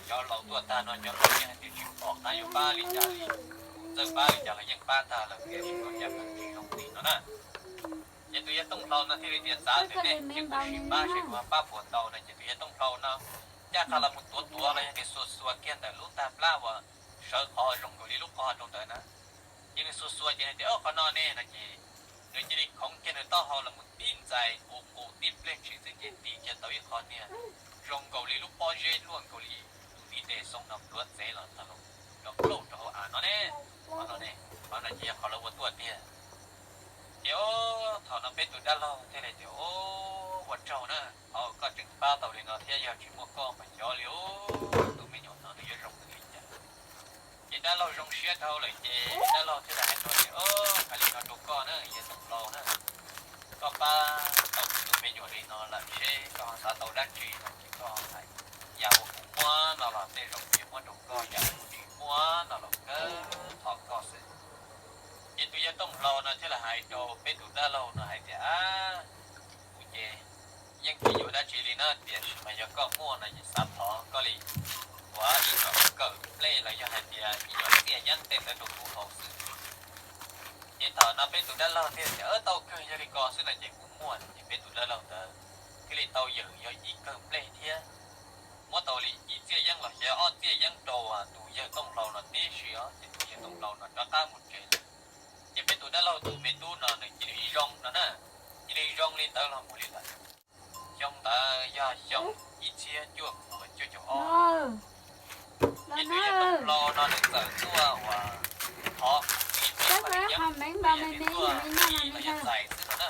Cov laus tuaj tag no cov laus yeej hais tias tsis pom qab yuav pab li cas li, txawj pab li cas los yeej pab tag lawm, tiam sis ua cas tsis zoo li no na. Ces tus yawg Tooj Hlau no thiaj li tias, txav ntawm nej ces kuv sim pab seb kuv ho pab puas tau no. Ces tus yawg Tooj Hlau no ncaj qha los mus tuav tuav los yog tias xuas xuas kiag ntawm lub tag plab uas sawv qhov zoo nkaus li lub qog rau ntawd na, ces nws xuas xuas ces hais tias, o, qhov no ne no ces nws cia li khoov kiag nws taub hau los mus tib ntxais qus qus tib pliag ntshis xwb ces tig kiag tau ib qho niag zoo nkaus li lub pob zeb luaj nkaus li tus tib de xoo no pluav txev los tag los rov plaug rau hauv av no ne. Qhov no ne, qhov no ces yog qhov lawv ua tuaj tiag. Ces o, thaum no peb tus dab laug thiaj li tias, o, ua tsaug na, thov koj tseem pab tau li no thiab, yog tsis muaj koj mas xyov li tus me nyuam no nws yuav zoo nws li cas. Ces dab laug zoo siab dhau lawm ces dab laug thiaj li hais rau tias, o, hais li no rau koj na yawg Tooj Hlau na, koj pab tau kuv tus me nyuam li no lawm seb koj xav tau dab tsi no ces koj hais, yam uas kuv muaj no los tej zaum kuv yuav muab rau koj, yam uas kuv tsis muaj no los kawg thov koj xwb. Ces tus yawg Tooj Hlau no thiaj li hais rau peb tus dab laug no hais tias, a, kuv ces yeej tsis yuav dab tsi li na, tiam sis mas yog koj muaj no ces xav thov koj li ua ib yam kawm nplej los yog hais tias ib yam txiaj yeeb tej ntawd rau kuv haus xwb. Ces thaum no peb tus dab laug thiaj tias, tau kawg, yog li ko xwb no ces kuv muaj no. Ces peb tus dab laug ntawd thiaj li tau yawm yog ib kawm nplej thiab muab tau li ib txiaj yeeb los xyov ob txiaj yeeb rau tus yawg Tooj Hlau no tib si os. Ces tus yawg Tooj Hlau no rov qab mus tsev lawm. Ces peb tus dab laug tus me tub no nws cia li zoo no na, cia li zoo li ntawd los mus li lawm. Xyoo ntawd yog xyoo ib txhiab cuaj puas cuaj caum ob. Ces tus yawg Tooj Hlau no nws txawm tuaj uas thov kuv txiv peb pab yeeb, tuaj qiv los yog txais xwb no na.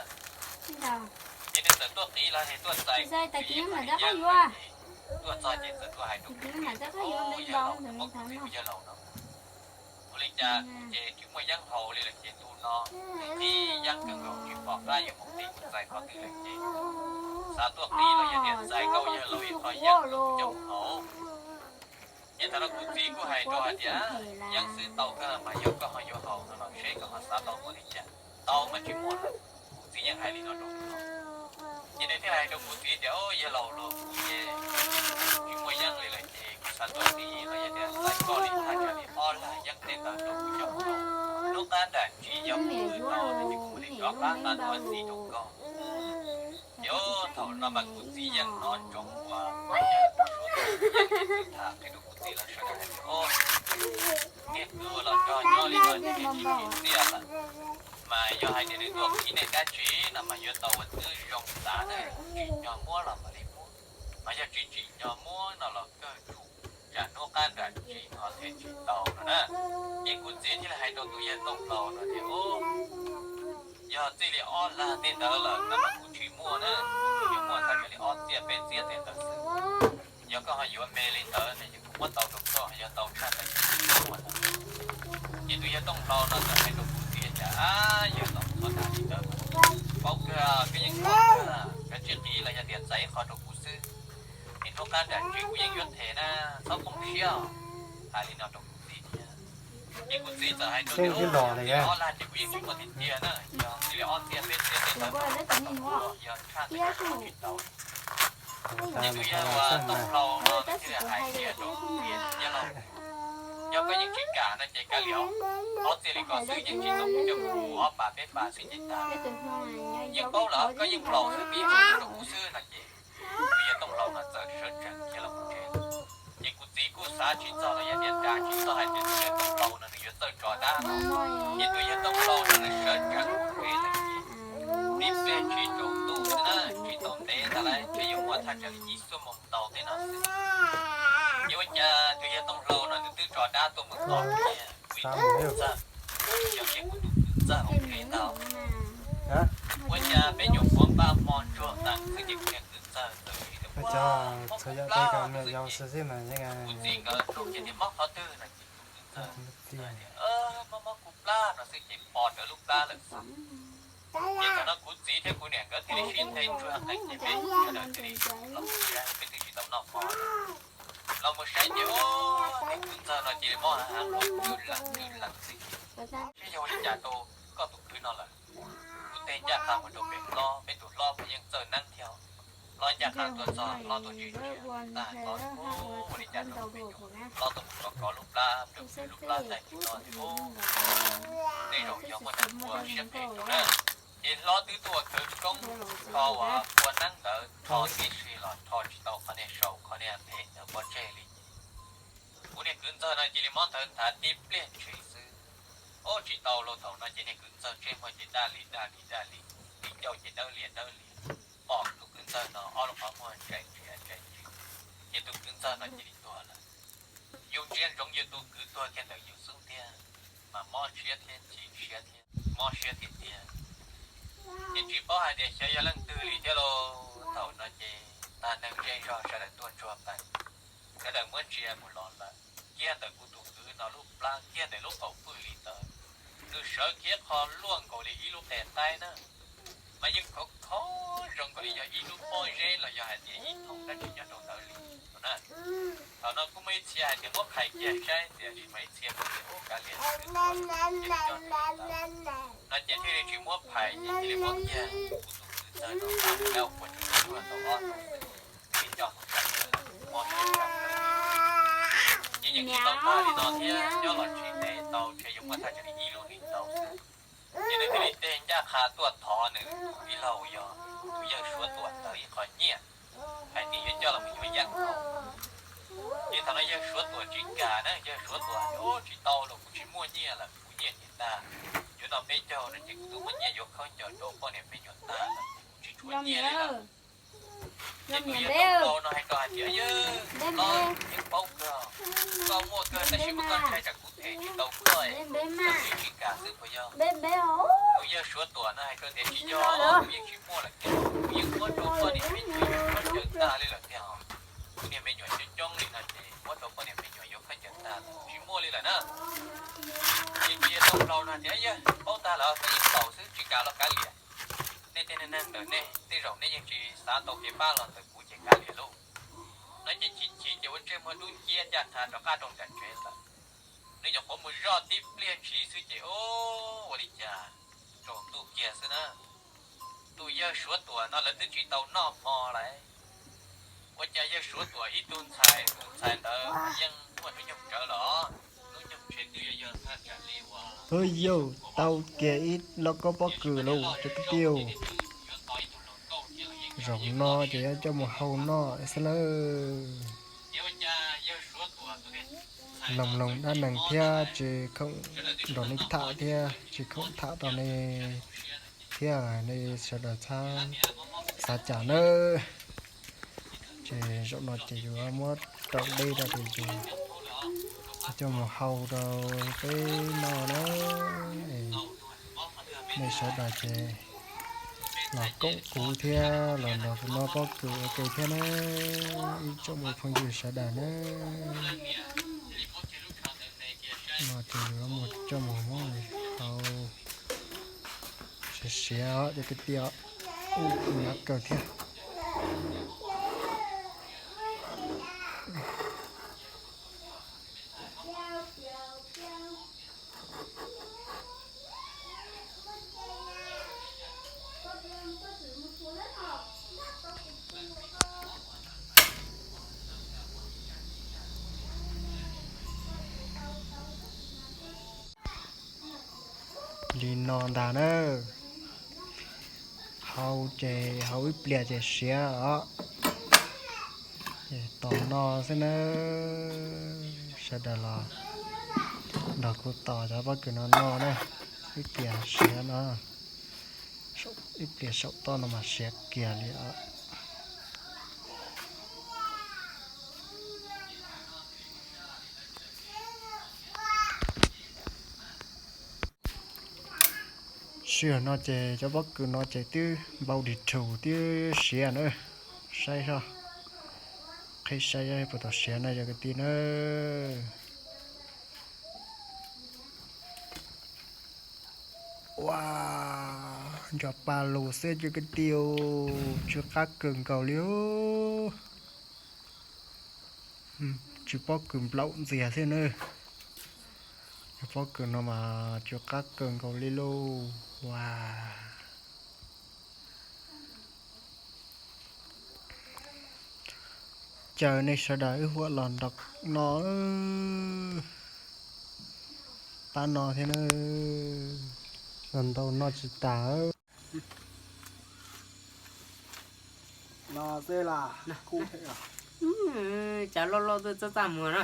Ces nws txawm tuaj qiv los yog tuaj txais kuv txiv pab yeeb, tuaj txog ces txawm tuaj hais rau kuv txiv tias, yawg laus, muab kuv txiv tus yawg laus no, ua li cas kuv ces tsis muaj yeeb haus li lawm ces ntu no kuv qhib yeeb kawg nkaus tsis pom qab yuav mus qhib mus txais qhov twg lawm ces xav tuaj qhib los yog tias txais koj yawg laus ib qho yeeb rau kuv coj mus haus. Ces thaum no kuv txiv kuj hais rau hais tias, yeeb xwb tau kawg mas yog koj ho yuav haus no los seb koj ho xav tau muaj li cas, tau mas tsis muaj lawm. Kuv txiv yeej hais li no rau kuv. Ces nws thiaj hais rau kuv txiv tias, yawg laus, los kuv ces tsis muaj yeeb li lawm ces kuv xav tuaj qhib los yog tias txais koj li thaj tsam li ob lag yeeb tej ntawd rau kuv coj mus haus. Hnub qab nram ntsis yog kuv pw tau no ces kuv mam li rov qab nqa tuaj qhib rau koj. Ces thaum no mas kuv txiv yeej hnov ntsoov uas kuv yawg tus suav yeej tham qhia rau kuv txiv lawv sawv daws hais tias, niag kwv uas los nrog nyob li no ces tsis tsim txiaj lawm, mas yog hais tias nws tuaj qhib nej dab tsi no mas yuav tau ua twb zoo xav na, tsim nyog muab los mam li muab, mas yog tsis tsim nyog muab no los kawg tsum tsam hnub qab nram ntsis ho thiaj tsim tau no na. Ces kuv txiv thiaj li hais rau tus yawg Tooj Hlau no tias, yog txij li ob lag tej ntawd lawm no mas kuv tsis muaj na, kuv yuav muaj thaj tsam li ob txiaj peb txiaj tej ntawd xwb. Yog koj ho yuav me li ntawd no ces kuv muab tau rau koj, yog tau tshaj ntawd ces kuv tsis muaj lawm. Ces tus yawg Tooj Hlau no txawm hais rau kuv txiv tias, yawg laus, txhob tham li ntawd, paub kawg, koj yeej paub kawg, koj tsis qhib los yog tias txais ib qho rau kuv xwb, es hnub qab nram ntsis kuv yeej yuav them na, txhob poob siab. Hais li no rau kuv txiv thiab. Ces kuv txiv txawm hais rau tias, ob lag ces kuv yeej tsis muaj tiag tiag na, yog txij li ob txiaj peb txiaj tej ntawd, yog tshaj ntawd ces kuv tsis tau. Ces tus yawg uas Tooj Hlau no nws thiaj li hais kiag rau kuv tias, yawg laus, yog koj yeej tsis kam no ces kav liam, ob txiaj li ko xwb yeej tsis txaus kuv coj mus ua ob pas peb pas xwb ces tag. Yeej paub lawm koj yeej laus xwb, pib mus rau kuv xwb no ces tus yawg Tooj Hlau no txawm sawv tsees khiav los mus tsev. Ces kuv txiv kuj xav tsis txog los yog tias nrhiav tsis txog hais tias tus yawg Tooj Hlau no nws yuav txawj tso dab no. Ces tus yawg Tooj Hlau no nws sawv tsees mus tsev lawm ces tib pliag tsis tsaus ntuj xwb na, tsis tau ntev ntag lauj, ces yuav muaj thaj tsam li ib xuab moos ntau tej no xwb. Ces ua cas tus yawg Tooj Hlau no nws twb tso dab tuaj mus tos kiag kuv ib tug txawj, yog kiag kuv tus kwv txawj hauv tsev ntag. Ua cas peb nyuam qhuav npaj hmo ntsuag tas xwb ces kuv niag kwv txawj txawm hais tias, ua, muab kuv plab no xwb ces kuv txiv nkawd nug kiag tias mob qhov twg no ces kuv kwv txawj tias mob mob kuv plab no xwb ces pom rawv lub plab lawm xwb. Ces thaum no kuv txiv thiab kuv niam nkawd thiaj li sib nthe ntsuag qees ces peb sawv daws thiaj li los mus saib, peb twb tsis tau noj hmo. Los mus saib ces, o, tus kwv txawj no cia li mob heev heev los kwv lees kwv lees xwb ces, seb yog ua li cas rau koj tus kwv no lawm. Kuv teb ncaj qha mus rau pem hlob, peb tus hlob mas yeej txawj neeb thiab. Hlob ncaj qha tuaj txog, hlob tuaj ntsia ntsia tag hlob, ua li cas rau me nyuam hlob tuaj mus kov kov lub plab, rau lub plab tag kis no tias, Ub, tej zaum yog muaj dab pua siab phem rau na. Ces hlob twb tuaj ua khawv koob rho uas pua neeb ntawd, rho tib si los rho tsis tau qhov niag sau qhov niag phem ntawd pov tseg li. Kuv niag kwv ntxawg no cia li muab ntawd nthav tib pliag ntshis xwb. Ub, tsis tau lauj. Thaum no ces niag kwv ntxawg ntsej muag ces daj li daj li daj li, ncauj ces dawb lias dawb lias. Pom tus kwv ntxawg no ob lub qhov muag ntsaim ntsia ntsaim ntsia, ces tus kwv ntxawg no cia li tuag lawm. Yus ntsia ntsoov yus tus kwv tuag kiag ntawm yus xub ntiag, mas mob siab thiab chim siab thiab, mob siab tiag tiag. Ces tsis paub hais tias xyov yog leej twg li thiab lauj. Thaum no ces tag neeg zej zog sawv daws tuaj ntsuag peem, sawv daws muab ntsia mus los lawm. Kiag ntawm kuv tus kwv no lub plab, kiag ntawm lub qaum pwj li ntawd, nws sawv kiag qho luaj nkaus li ib lub qe qaib na, mas yeej khov kho zoo nkaus li yog ib lub pob zeb los yog hais tias ib thooj dab tsi nyob rau ntawd li na. Thaum no kuj muaj ib txhia hais tias muab phais kiag saib, tiam sis mas ib txhia kuj tias ub kav liam, no ces thiaj li tsis muab phais, ces thiaj li muab kiag kuv tus kwv ntxawg no ua tsuag tsuag tau ob tug, ces coj mus txawm mob siab tshaj plaws. Ces yeej tsis tau tag li no thiab, nyob los tsis ntev tau ntshe yuav muaj thaj tsam li ib lub hlis ntau xwb, ces nws thiaj li teg ncaj qha tuaj thov nws tus tij laug yog tus yawg Suav Tuam ntawd ib qho nyiaj, hais tias yuav coj los mus yuav yeeb haus. Ces thaum no yawg Suav Tuam tsis kam na, yawg Suav Tuam tias, Ub, tsis tau los, kuv tsis muaj nyiaj lawm, kuv nyiaj ces tag. Yuav noj peb caug no ces kuv twb muab nyiaj yuav khaub ncaws rau poj niam me nyuam tag lawm, kuv tsis tshuav nyiaj li lawm. Ces tus yawg Tooj Pau no hais rau hais tias, Yawg, koj yeej paub kawg, koj muaj kawg tab sis mas koj ntshai tsam kuv them tsis tau koj, koj thiaj tsis kam xwb puas yog? Tus yawg Suav Tuam no hais rau tias, Tsis yog, kuv yeej tsis muaj lawm tiag, kuv yeej muab rau poj niam me nyuam yuav khaub ncaws tag li lawm tiag. Kuv niag me nyuam coob coob li no ces muab rau poj niam me nyuam yuav khaub ncaws tag, tsis muaj li lawm na. Ces tus yawg Tooj Pau no tias, Yawg, paub tag lawm, koj yeej xaus xwb, tsis kam los kav liam. Nej tej neeg ntawm nej tej zaum nej yeej tsis xav tau kev pab los ntawm kuv ces kav liam lauj. No ces chim chim ces ua ntsej muag dub nciab ncaj qha rov qab rau nram tsev lawm. Nws nyuam qhuav mus zoj tib pliag ntshis xwb ces ub, ua li cas tsaus ntuj kiag xwb na. Tus yawg Suav Tuam no lawv twb tsis tau noj hmo lawm, ua cas yawg Suav Tuam ib tug ntxhais, tus ntxhais ntawd yeej muaj hnub nyoog tsawv los, hnub nyoog ntshe twb yuav yog thaj tsam li uas, Ub, yawg, tau kiag ib lauj kaub pob kws lauj cov kwv tij. Zaum no ces yuav coj mus hau noj xwb lawm. Loos loos dab neeg thiab tsis khoom nrog nej tham thiab tsis khoom tham rau nej thiab, nej sawv daws txhob xav cas nawb. Ces zaum no ces yuav muab rau deb rau ces yuav coj mus hau rau peb noj na. Nej sawv daws ces los koom kuv thiab los nrog kuv noj pob kws ua ke thiab na, ib tsoom me phooj ywg sawv daws na. No ces yuav mus coj mus muab hau siav siav cov kwv tij, ub, hnyav kawg thiab. Li no ntag na. Hau ces hau ib pliag ces siav os. Ces tos noj xwb na. Sawv daws los nrog kuv tos cov pob kws no noj na. Ib pliag siav no, ib pliag saum toj no mas siav kiag li os. Sij hawm no ces cov pob kws no ces twb npau ris rhus twb siav na. Saib seb, qhib saib puas tau siav na cov kwv tij na. Ua, ntsos pa lus xwb cov kwv tij, tsw qab kawg nkaus li. Tsw pob kws nplaum ntxiag thiab na. Pob kws no mas tsw qab kawg nkaus li lauj. Ua, Caw nej sawv daws wb huam los nrog noj pab no thiab na, los ntau noj tsis tas. Los xwb las, kuj them os. Cas loj loj tuaj txaj txaj muag na.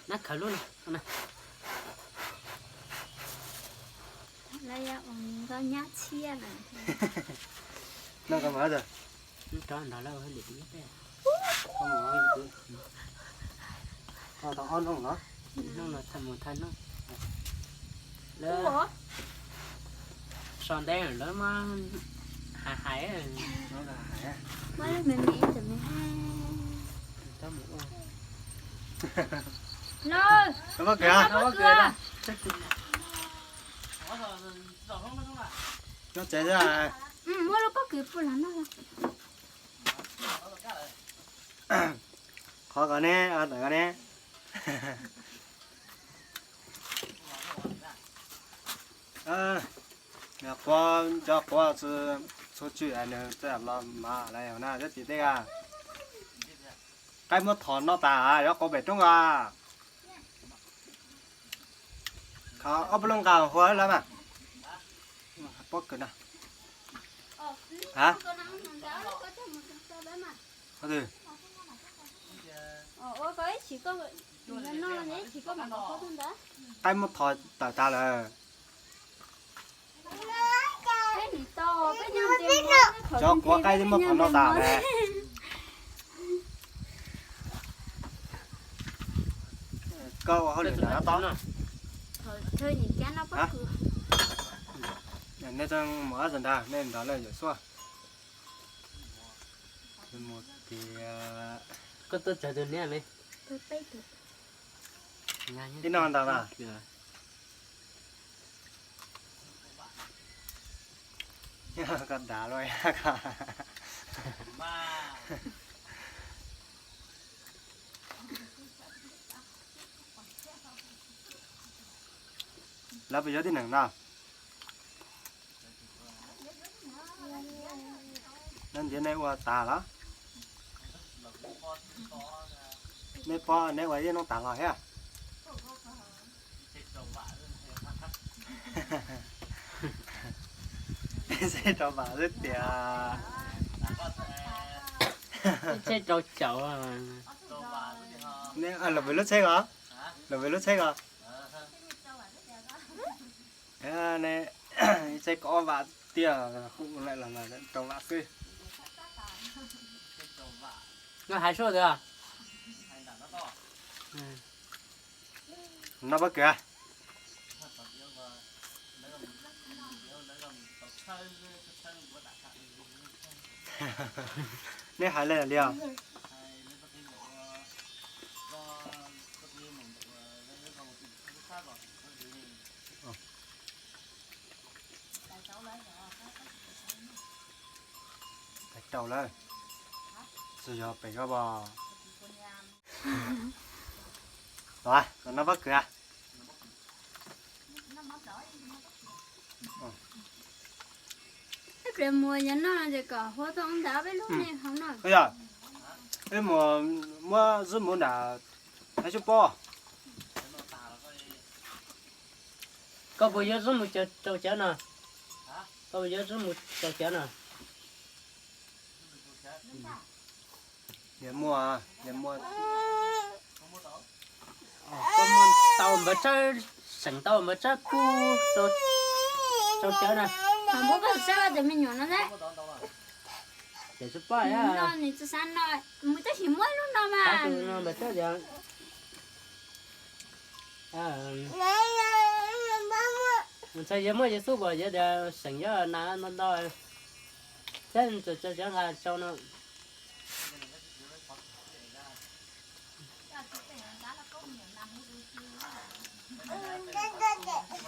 Nab khawv lub no. Nkauj nyab txhiab na. Noj koj mas. Rov nrog lawv ua hauj lwm ib pliag. Tau ob hnub no, hnub no thaij mus thaij no. Lawv so ntej lawv muab hais hais. Muab lub me me ntawm me hais. Pob kws, pob kws. Noj tsev xwb. Muab lub pob kws pub los noj. Qhov ko ne, tawm ko ne. Quav, cov quav txhua tswm nws txawm los mas lawm na, cov txiv tej a. Qaib muab thom noj tas, yuav quav pem roob a. Kho ob peb lub nqa hua lawm mas. Pob kws no. Ha? Qaib muab thom tawm tas lawm. Cov quav qaib twb muab thom noj tas lawm. Koj ua hauj lwm ntawm no tau. Nej tseem mus ob txog ntag, nej nrog lawm yawm xuaj. Mus tias koj tuaj tsawg tus niam me? Ib no ntau na. Koj dav luaj. Lawv puas yuav tib neeg no? Lawv ntiav nej ua tas los? Nej pob nej ua ib hnub tas los thiab. Tsheb rau vam xwb tias. Tsheb rau caum. Los vim lub tsheb ko, los vim lub tsheb ko. Tsheb ko ob vam tiag, kuv lawm los rau vam xwb. Noj hais suaj ntawd. Noj pob kws. Nej hais li os. Peb rau lawm, tsis yog pem koj pom. Los, los noj pob kws. Ib pliag mus yog noj ces kom huab tau ntawm peb lub me hauv no. Yog, peb mus muab zib mus nram Haiv Xyooj Pob. Koj puas yuav zib mus rau cawv no? Koj puas yuav zib mus rau cawv no? Niam muaj, niam muaj. Koj muaj tau npawg Tsawb, seem tau npawg Tsawb pub rau cawv na. Muab koj saib cov me nyuam no thiab. Ces tsis pom no, nws tsis xav no, mus tab sis muab lub no mas. Npawg Tsawb tias, ntshai yog muaj yus xub puas yog tias seem yog nas ntau ntau thiab, txawm cov nqa tsau no.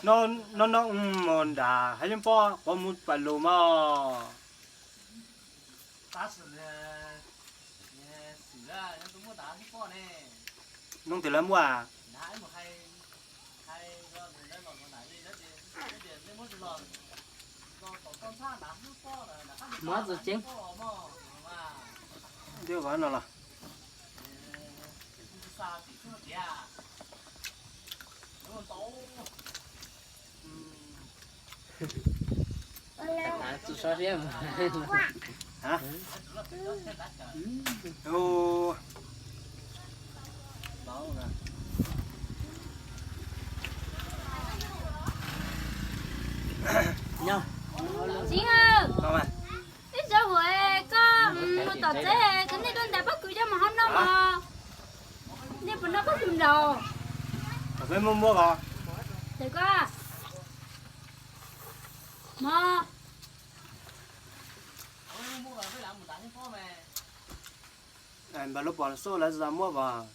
No no, mus nram Haiv Xyooj Pob quav mus pais lus mas. Hnub twg lawv muaj? Mov txus ceeb. Twb qhov no los. Txiv, ib zaug hais koj mus tom teb, koj nej tuaj ntais pob kws coj mus hau noj mog. Nej puas noj pob kws nraud? Peb muaj muab os. Tes koj mog. Npawg Lub Pov Xauj lawv tsis muab pov.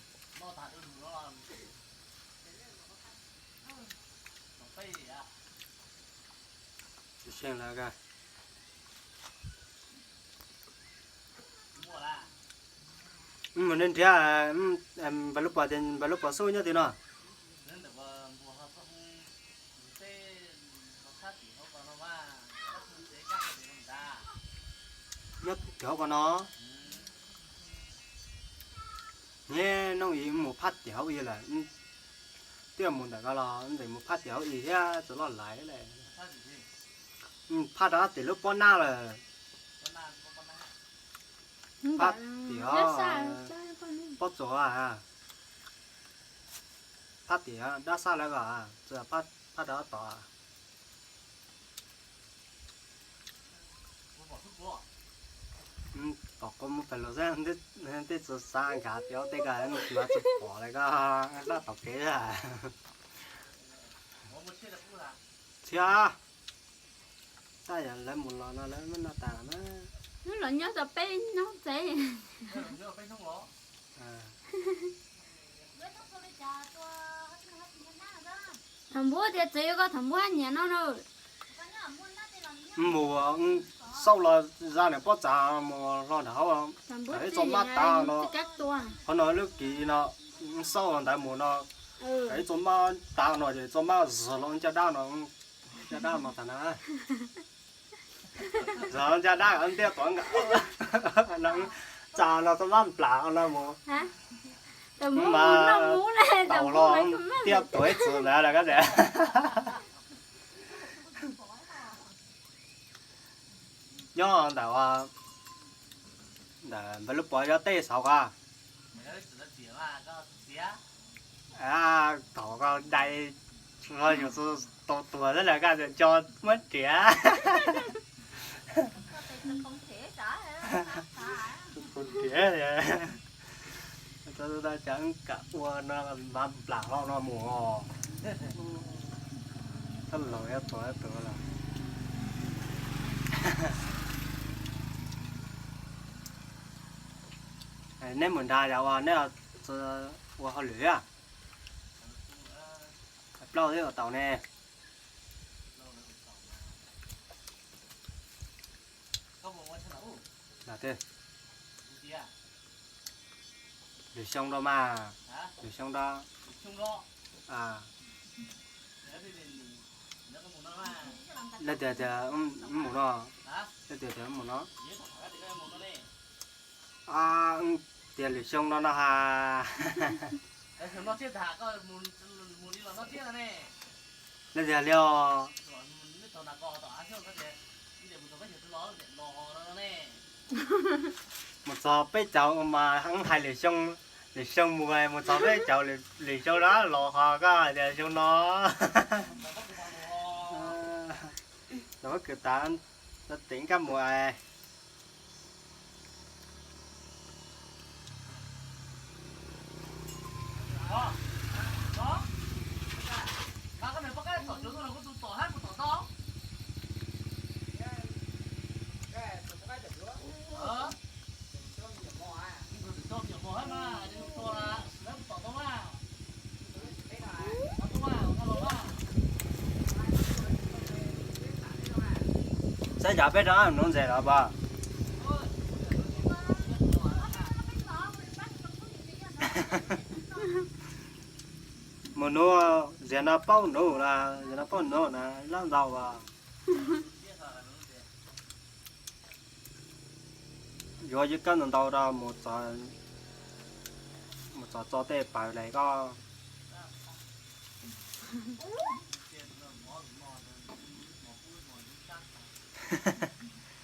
Mus nrhiav, npawg Lub Pov tias npawg Lub Pov Xauj nyob twg no? Nyob tim hauv ko no. Neb noo ib mus phaj tim hauv ib lawm. Twb mus ntawm ko los ntawm mus phaj tim hauv ib thiab txawm loj laiv lawm. Phaj rau tim lub pob nab lawm. Phaj tim hauv pob tsuas, phaj tim dab xaj lawm ko, phaj rau tod. Pom qhov muaj pes lus xwb, tej txawv xav nkag tias tej ko mus tsis pom lawm ko, dab tom kev. Txhiab, tab yog lawv mus los no lawv muab noj tas na. Hnub los nyob tau peb hnub tsev. Thaum npub tias txiv yuav koj thaum npub haj nyiam no na. Mus xauj los zaj niam pob txha mus hlo nram hauv, ib txoj mab tav no, qhov no lub kis no, xauj ntawd mus no, ib txoj mab tav no ces txoj mab zog los caj dab no, caj dab no tas na. Zog caj dab ntiaj tod nkaus no, txaj no txoj mab nplam no mus. Mas tau los ntiaj tod ib txwm ntawd lawm ko tias. Nyob ntawm, ntawm npawg Lub Pov yog tej saud ko. Thaum ko dai, yus tau tuag xwb lawm ko tias tso muab riam. Riam, cas kam ua no, nplam hlo no mus os. Thab laus yuav tuag tuag lawm. Neb mus nrad yog ua neb ua hauj lwm a? Plaub twb ua tau ne. Lwm xyoo rau mas, lwm xyoo rau. Leej twg tias mus no, leej twg tias mus no. Tias lwm xyoo no no ha. Leej twg li os? Mus txog peb caug mas hais lwm xyoo, lwm xyoo mus, mus txog peb caug lwm xyoo los ho koj tias xyoo no. Los pab kws tas, tau teev kab mus. Saib cas peb rov nuv ntses los pog. Mus nuv, ziag no paub nuv na, ziag no paub nuv na, lab ntau as. Yuav yeej kab ntau ntau rau mus txog. Mus txog txog tej pawg lawm koj.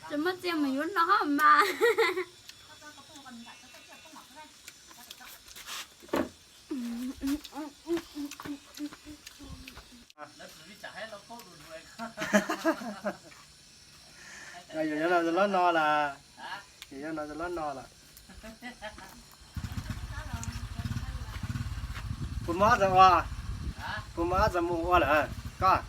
Tsis muaj txiaj mus yuav no mas. Yog no lob no lawm. Yog no lob no lawm. Puas muaj ob txog ua? Puas muaj ob txog mus ua lawm koj?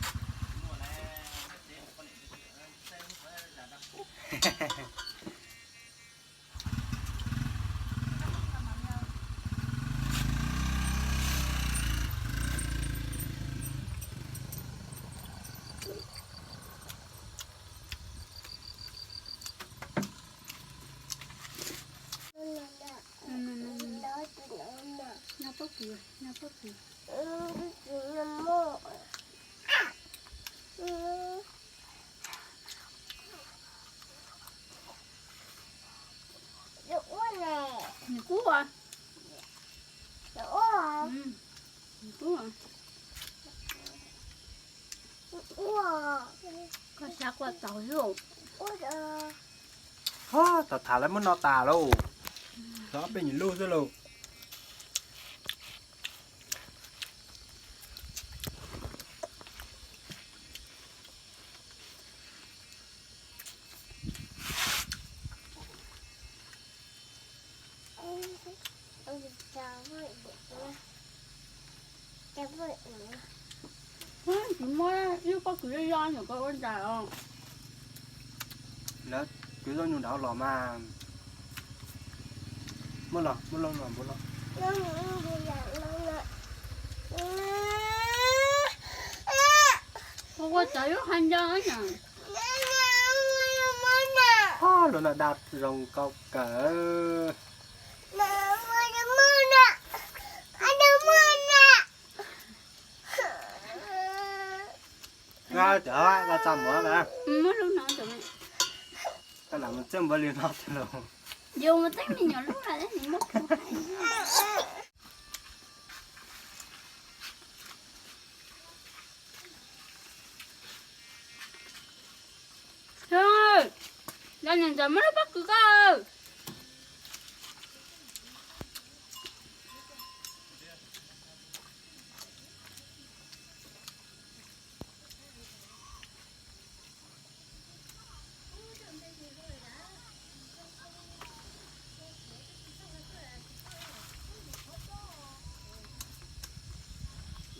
Nws kub. Nws kub. Koj xav qua txaus xwb. Ho, tau tham lawv muab no tas lauj. Los ob peb nyuag lub xwb lauj. Tsis muab ib pob kws yoj yoj nyuam qhuav ua ntais os. Lawv kwv tau nyuag nrad los mas. Muab los, muab loo los, muab los. Ua ua tsav yuav hais nco na. Ho, lub no dab zoo nkauj kawg. Nqa cov los txog mus na. Muab lub no. Koj lam mus txeeb npaum li no los. Yus mus txeeb me nyuam lub no, nws muab kuv hais. Los niam ntxawm muab lub pob kws koj.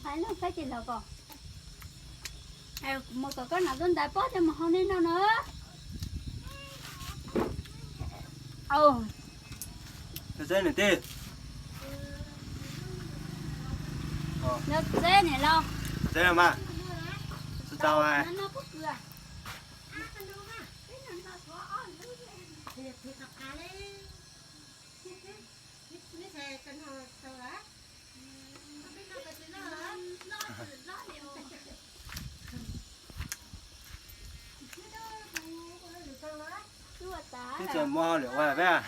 Hais lus peb ces los kom, mus kom koj nam tuaj ntais pob coj mus hau nej noj no. Txeb niam tij. Txeb niam laus. Txeb mas. Tsis tau. Twb tsis muaj hauj lwm ua peb.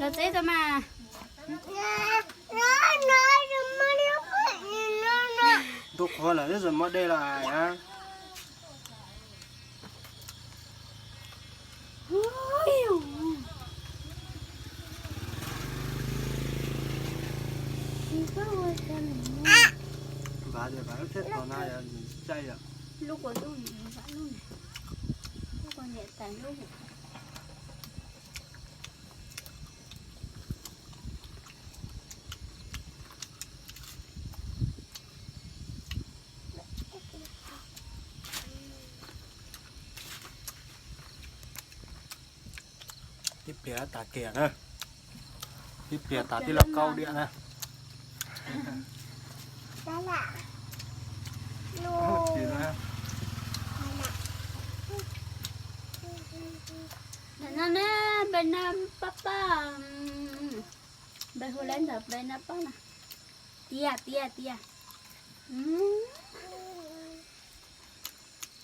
Los txeb tau mas. Ntuj qhuav lawm twb tsis muaj dej los. Npam tias npam lub tsheb tos no yog caij yom. Lub kua lub, lub kua niam tais lub. Tib pliag tas kiag na. Tib pliag tas tib los kaub diam na. Npe no pab pab, npe hu le ntawm npe no pab na. Tiag tiag tiag.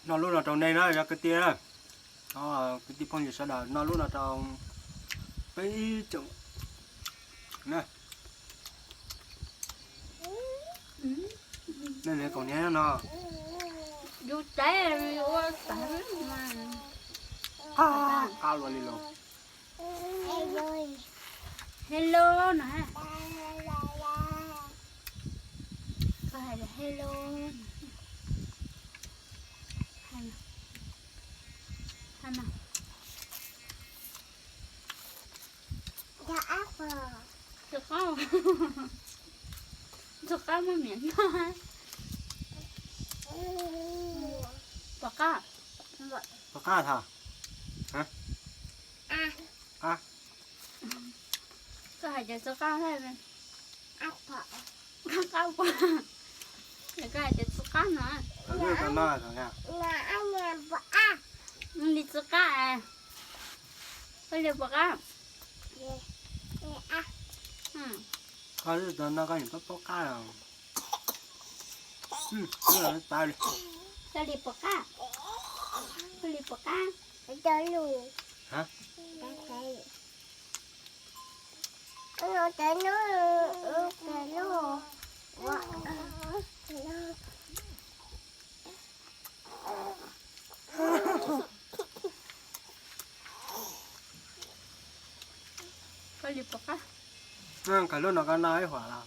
Noj lub no rau nej na yog kwv tij na. Kwv tij phooj ywg sawv daws, noj lub no rau peb ib tsoom na. Nej niam koom niam no. Yus caiv ua qab luaj li los. Hello no. Koj hais tias hello. Hais no. Txog qab, txog qab muaj niam no. Pom qab, pom qab tha. Koj hais tias txog qab, qab pom, koj hais tias txog qab no. Li txog qab, koj li pom qab. Koj li txog no koj yeej paub paub qab. Koj li pom qab, koj li pom qab. Koj li pom qab. Koj lub no koj noj ib huam los?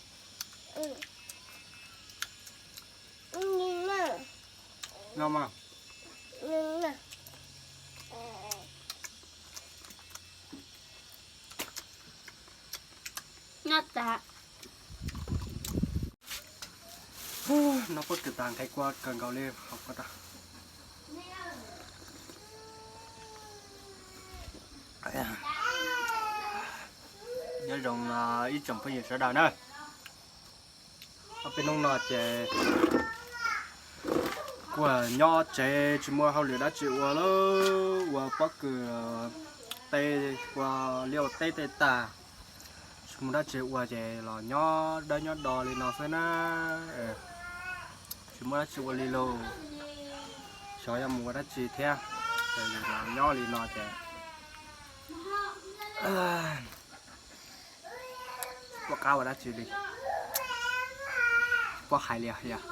No mas. Noj tas. Noj pob kws tas nqhis kua kawg nkaus li hauv ko tas. Nyob zoo ib tsoom phooj ywg sawv daws na. Ob peb hnub no ces kuj nyob tsev tsis muaj hauj lwm dab tsi ua lauj, ua pob kws teb, ua liaj ua teb tej tag, tsis muaj dab tsi ua ces los nyob dawb nyob do li no xwb na. Tsis muaj dab tsi ua li lauj, xyov yuav mus ua dab tsi thiab, ces los nyob li no ces tsis paub qab ua dab tsi li, tsis paub hais li os.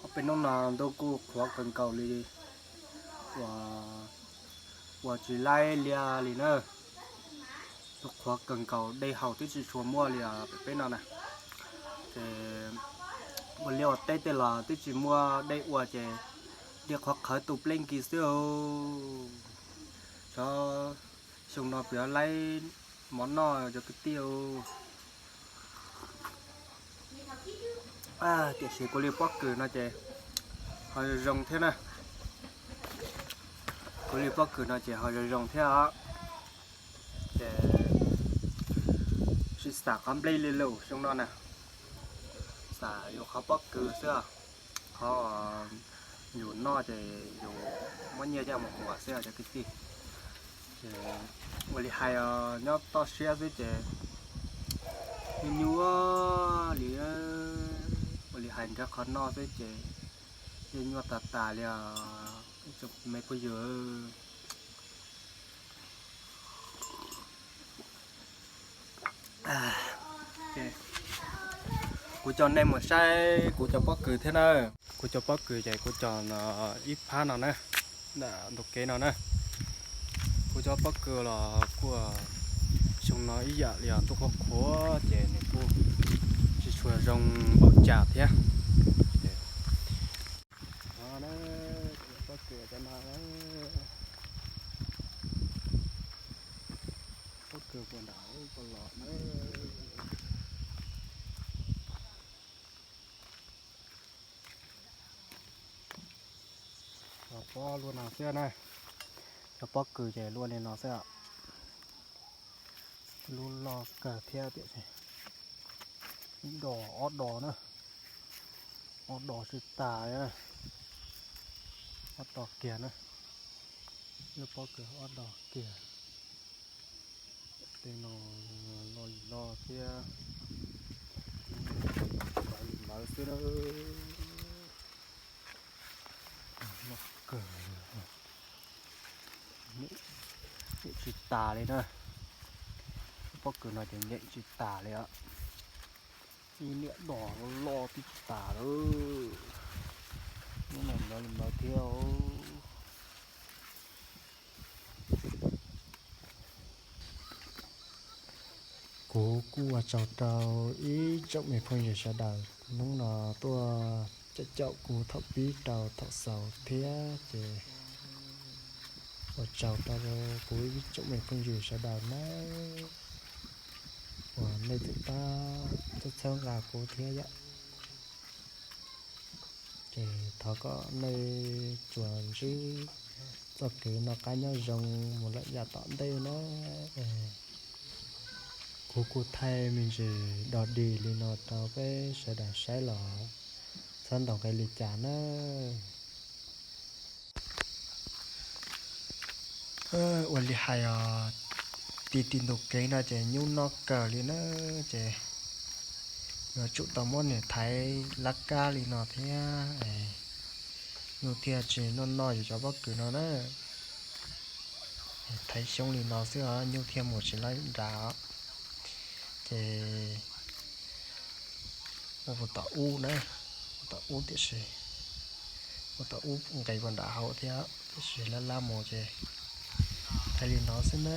Ob peb hnub no ntuj kuj qhuav kawg nkaus li, ua, ua tsis laib liaj li na. Ntuj qhuav kawg nkaus, dej haus twb tsis tshua muaj li os pem peb no na. Ces ua liaj ua teb tej los twb tsis muaj dej ua ces liaj qhuav qhawv tus pleej kis xwb os. Xyov xyoo no puas laib mov noj cov kwv tij. Tiam sis kuv li pob kws no ces ho zoo zoo thiab na. Kuv li pob kws no ces ho zoo zoo thiab os. Ces tsis xam qhov nplej li lawm xyoo no na. Xam yus qhov pob kws xwb, qhov yus noj ces yus muab nyiaj coj mus muag xwb cov kwv tij. Ces ua li hais nyob toj siab xwb ces nyuaj nyuaj li, ua li hais nrhiav qhov noj xwb ces nyuaj nyuaj tas tas li os ib tsoom me phooj ywg. Kuv coj nej mus saib kuv cov pob kws thiab na. Kuv cov pob kws ces kuv cov ib phab no na, ntug kev no na. Kuv cov pob kws los kuj xyoo no ib yam li os, ntuj qhuav qhuav ces nws kuj tsis tshua zoo npaum cas thiab. Pob kws cov no, pob kws puas nram ub puas los na. Cov pob luaj no xwb na, cov pob kws ces luaj li no xwb. Lub loj kawg thiab tiam sis ib dos ob dos na, ob dos tsis tas, ob dos kiag na, lub pob kws ob dos kiag. Tej no loj li loj thiab. Nyeem tsis tas li na. Pob kws no ces nyeem tsis tas li os. Ib niam dos loj tib tsis tas lawm. Hnub no lawv li ntawd thiab. Kuv kuj ua tsaug rau ib tsoom me phooj ywg sawv daws hnub no tuaj caum caum kuv thaum pib rau thaum xaus thiab ces ua tsaug rau kuv ib tsoom me phooj ywg sawv daws nawb, uas nej twb pab txhawb nqa kuv thiab yom. Ces thov kom nej tsuas ntsib txoj kev noj qab nyob zoo mus lawm yav tom ntej na. Kuv kuj thaij me ntsis dog dig li no rau peb sawv daws saib los txhob ntaus nqi li cas na. Ua li hais os, ti ti ntus kev no ces nyuj noj kawg li na, ces yuav tsum tau muab nws thaiv lab kab li no thiab, nyuj thiaj tsis noj noj yus cov pob kws no na. Thaiv xyoob li no xwb os, nyuj thiaj mus tsis lab nrad os. Ces ua puas tom ub na, ua tom ub tiam sis, ua tom ub nqis puag nram hauv thiab tiam sis lab lab mus ces thaiv li no xwb na.